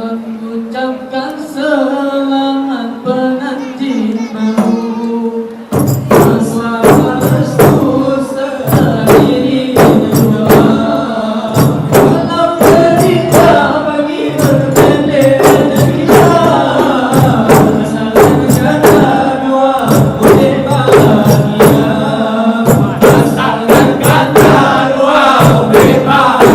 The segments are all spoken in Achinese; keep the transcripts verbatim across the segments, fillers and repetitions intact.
Mengucapkan selamat pengantin baru. Bersama restu serta iring doa. Dalam cerita bagi berbendera kita. Salam kata doa boleh bahagia. Salam kata doa boleh bahagia.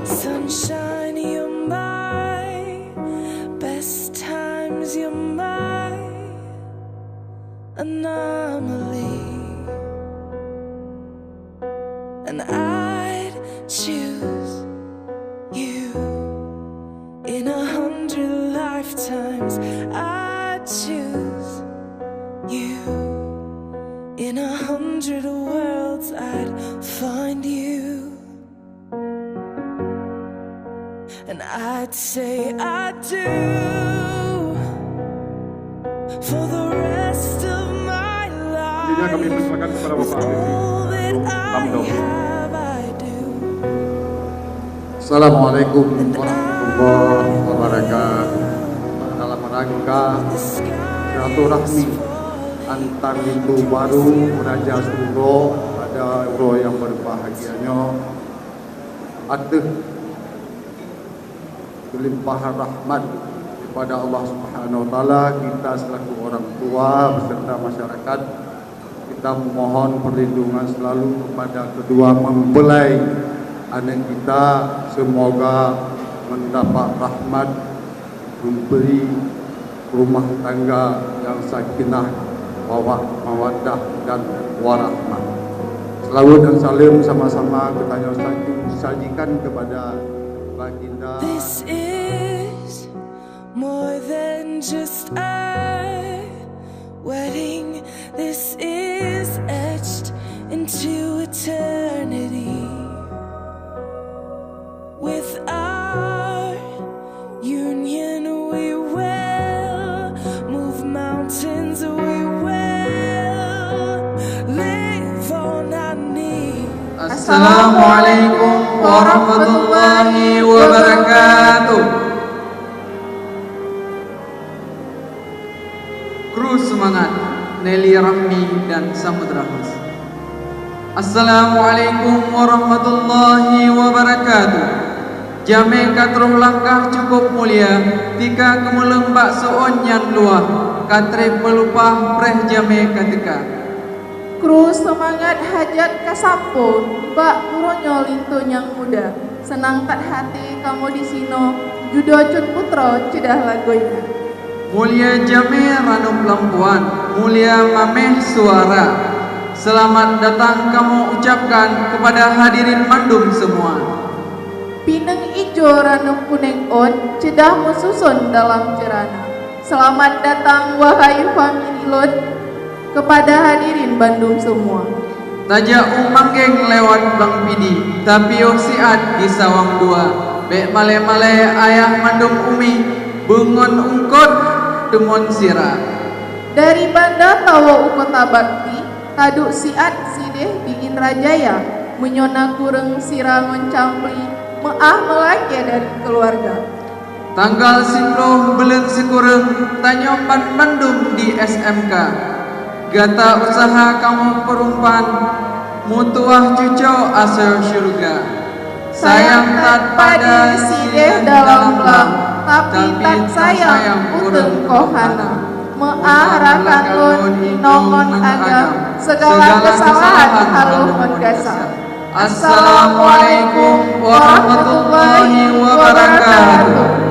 Sunshine, you're my best times, you're my anomaly. And I'd choose you in a hundred lifetimes. I'd choose you in a hundred worlds. I'd find you. And I'd say I do for the rest of my life. Selanjutnya kami persilakan kepada Bapak Habib Lamdong. Have, I do. Assalamualaikum warahmatullahi wabarakatuh. Dalam rangka silaturahmi antar linto baru Raja Suro pada uroe nyang berbahagia nyoe, ateueh keulimpahan rahmat daripada Allah Subhanahu wa Taala, kita selaku orang tua beserta masyarakat, kita memohon perlindungan selalu kepada kedua mempelai aneuk kita, semoga mendapat rahmat memberi rumah tangga yang sakinah, mawa-, mawaddah dan warahmah. Selawat dan salam sama-sama geutanyoe saji-, sajikan kepada Baginda. This is more than just a wedding. This is etched into eternity. With our union, we will move mountains, we will live on our knees. Assalamualaikum warahmatullahi wabarakatuh. Kru Seumangat, Nelly Rahmi dan Samudra Hus. Assalamualaikum warahmatullahi wabarakatuh. Jamé ka troh langkah cukup mulia, tika keumeuleung bak seuôn nyang luwah, ka treb meulupah preh jamé ka teuka. Kru Seumangat hajat ka sampoe bak uroe nyoe linto nyang muda. Seunang that haté kamoe disinoe, judo cut putroe ceudah lagoina. Mulia jamé ranub lampuan, mulia maméh suara. Seulamat datang kamoe ucapkan keupada hadirin mandum seumua. Pineung ijo ranub kunéng ôn ceudah meususon dalam ceurana. Seulamat datang, wahai famili lôn, keupada hadirin bandum seumua. Tajak u Manggeng lewat Blang Pidie, tapiôh siat di Sawang Dua. Bék malée-malée ayah mandum umi, beungon eungkôt teumon sira. Dari Banda tawoe u Kota Bakti, Taduek siat sideh di Indrajaya, meunyoe na kureueng sira ngon campli, meu'ah meulakée dari keuluwarga. Tanggal siplôh buleuen sikureueng tanyoe banmandum di S M K. Gata useuha kamoe peurumpan, meutuah cucok asoe syeuruga. Sayang that padi sideh dalam blang, tapi that sayang ureueng koh hana. Meu'ah rakan lôn inong ngon agam, segala keusalahan haloh ngon gasa. Assalamualaikum warahmatullahi wabarakatuh.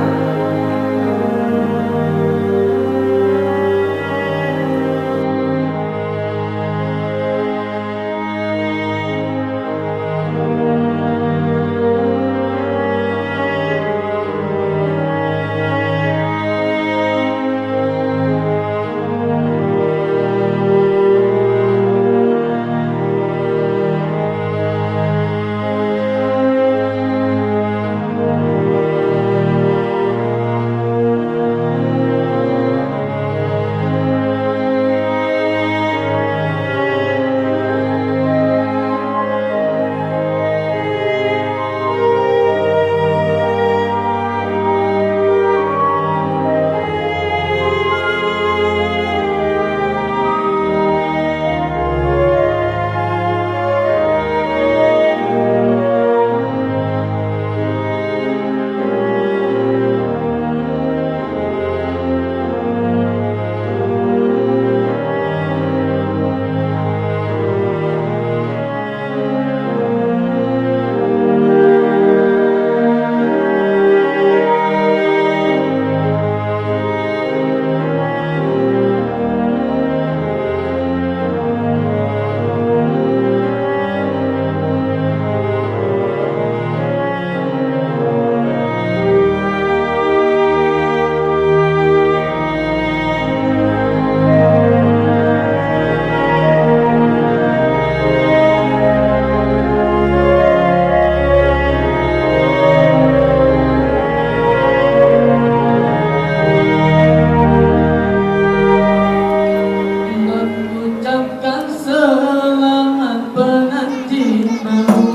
Mengucapkan selamat pengantin baru.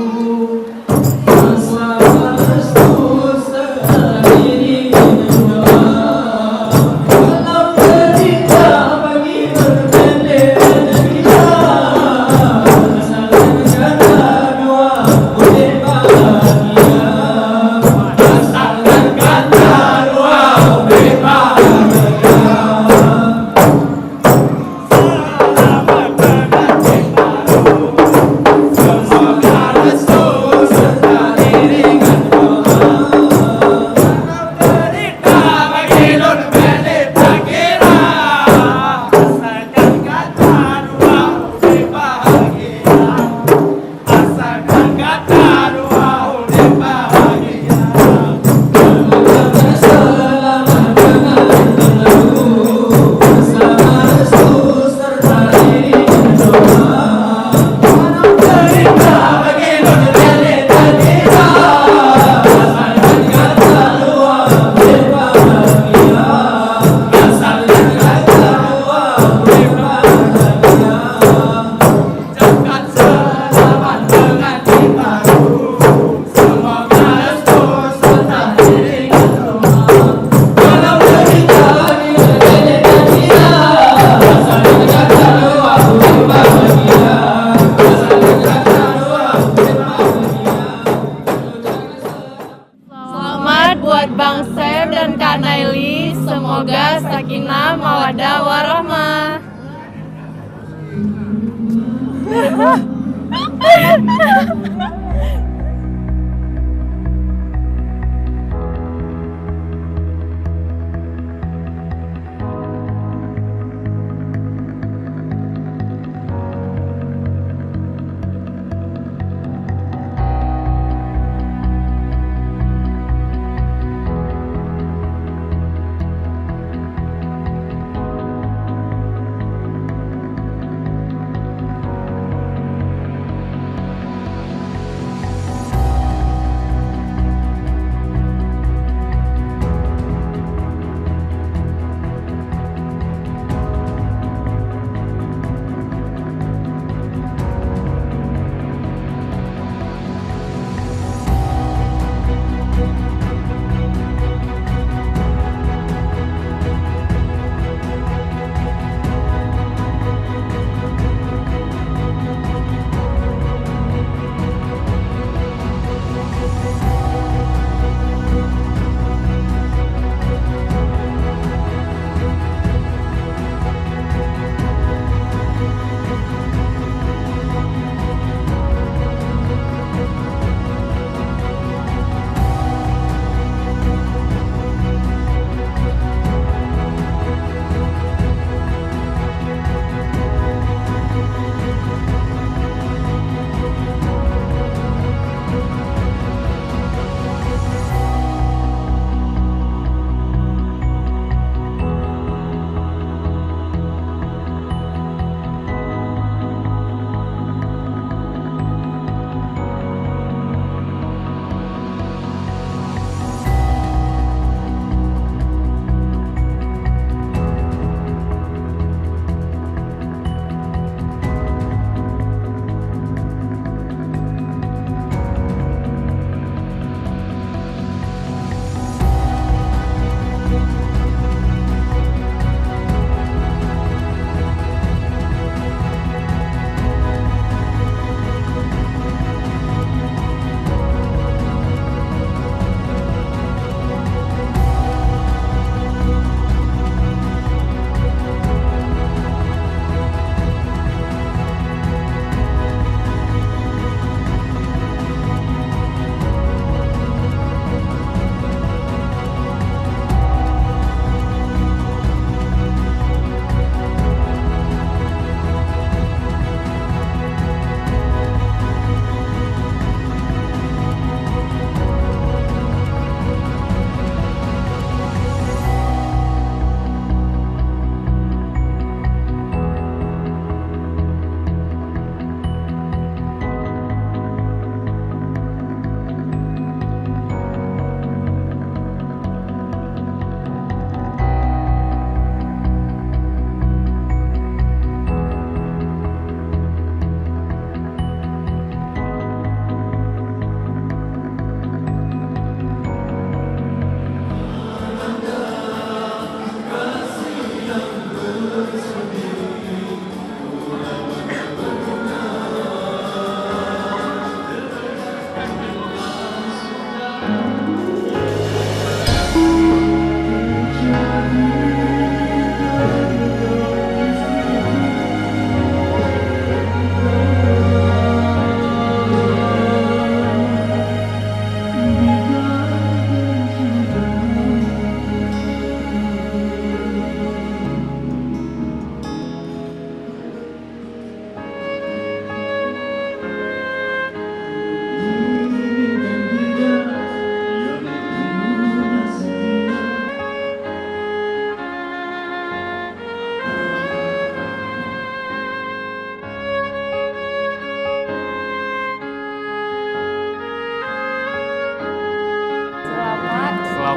Selamat buat Bang Sam dan Kak Naili. Semoga sakinah, mawaddah, warahmah.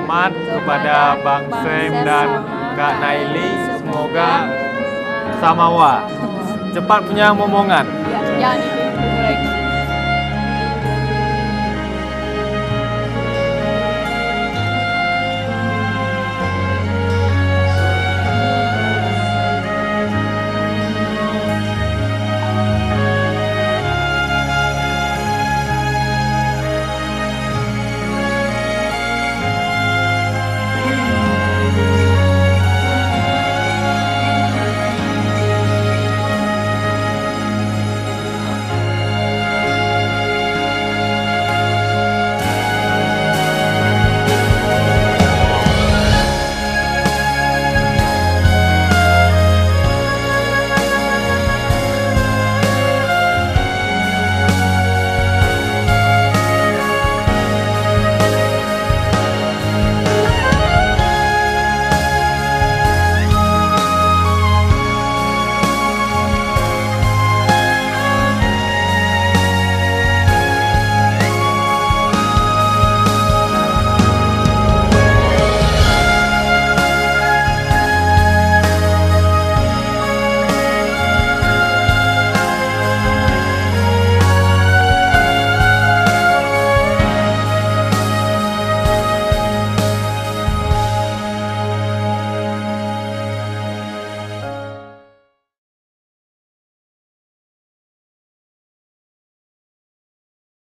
Selamat kepada Bang Sam dan Kak Naili. Semoga samawa cepat punya momongan. Ya, ya.